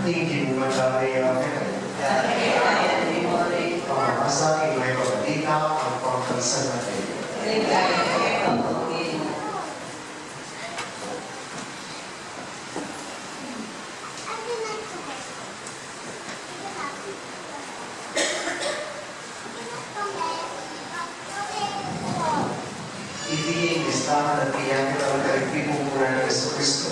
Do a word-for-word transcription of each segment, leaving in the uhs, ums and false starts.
Ing Ginu mandalan ya kekayu. Pamamasa king Mayap a Balita king pambansa natu. Iti ing listahan a piyakit karing pipumpunan nang Jesucristo,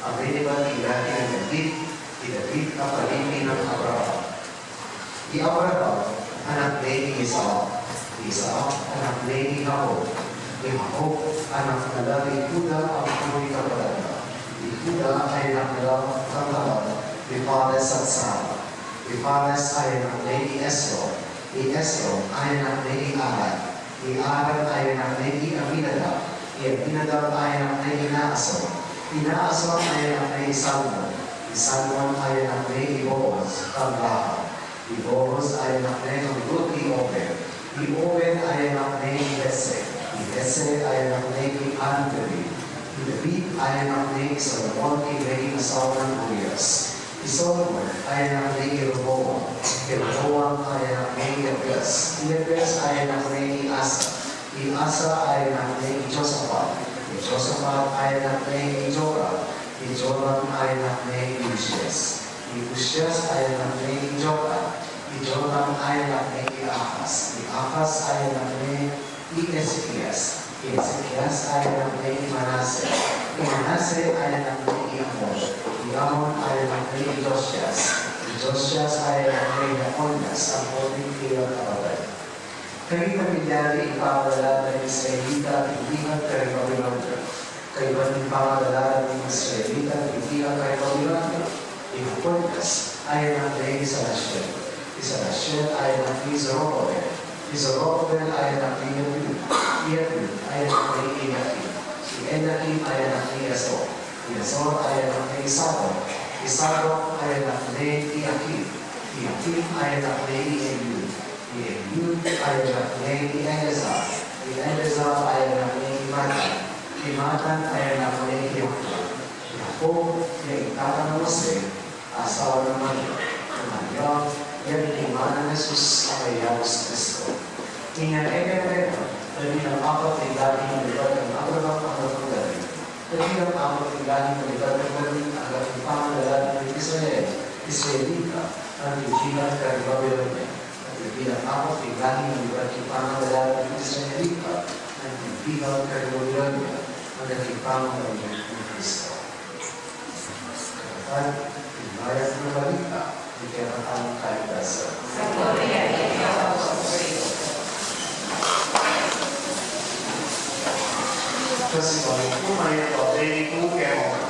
a menibat king laki nang David, i David a paripi nang Abraham. I Abraham, anak ne i Isaac, i Isaac, anak ne i Jacob, i Jacob, anak na la i Juda, ampon i kapatad na, i Juda a anak na la kang Tamar, i Fares at Zara, i Fares a anak ne i Esrom, i Esrom a anak ne i Arad, i Arad a anak ne i Aminadab, i Aminadab a anak ne i Naasson, i Naasson a anak ne i Salmon, i Salmon a anak ne i Boaz kang Rahab, i Boaz a anak ne kang Ruth i Obed, i Obed a anak ne i Jesse, i Jesse a anak ne i David, i David a anak ne i Solomon, i naging asawa nang Urias, i Solomon a anak ne i Rehoboam, i Rehoboam a anak ne i Abias, i Abias a anak ne i Asa, i Asa a anak ne i Josafat, i Josafat a anak ne i Joram, i Joram a anak ne i Uzias, i Uzias a anak ne i Jotam, i Jotam a anak ne i Ahaz, i Ahaz a anak ne i Ezekias, i Ezekias a anak ne i Manase, i Manase a anak ne i Amon, i Amon a anak ne i Josias, i Josias a anak ne i Jeconias, ampon ding pilan a kapatad. Kaybat ning pamagalanan ning Israelita a tindihan karing Babilonia. Kaybat ning pamagalanan ning Israelita a tindihan karing Babilonia. I Jeconias a anak ne i Salatiel, i Salatiel a anak ne i Zorobabel, i Zorobabel a anak ne i Abiud, i Abiud a anak ne i Eliakim, i Eliakim a anak ne i Azor, i Azor a anak ne i Sadoc, i Sadoc a anak ne i Akim, i Akim a anak ne i Eliud, i Eliud a anak ne i Eleazar, i Eleazar a anak ne i Matan, i Matan a anak ne i Jacob, i Jacob a ing tata nang Jose, asawa nang Maria, nang Maria, ing biktima nang Jesus a kaya Jesucristo. Inya e kaya, e kaya, dabilang apat ing lahi manibat kang Abraham anggang kang David, dabilang apat ing lahi manibat kang David anggang king pamagalanan ning Israel, Israelita, a tindihan karing Babilonia, dabilang apat ing lahi manibat king pamagalanan ning Israelita, a tindihan karing Babilonia, anggang king pamagalanan ning Cristo. Kapatad, ing mayap a balita ning kekatang kaligtasan. Kasi bang pu mayap a balita ning kekatang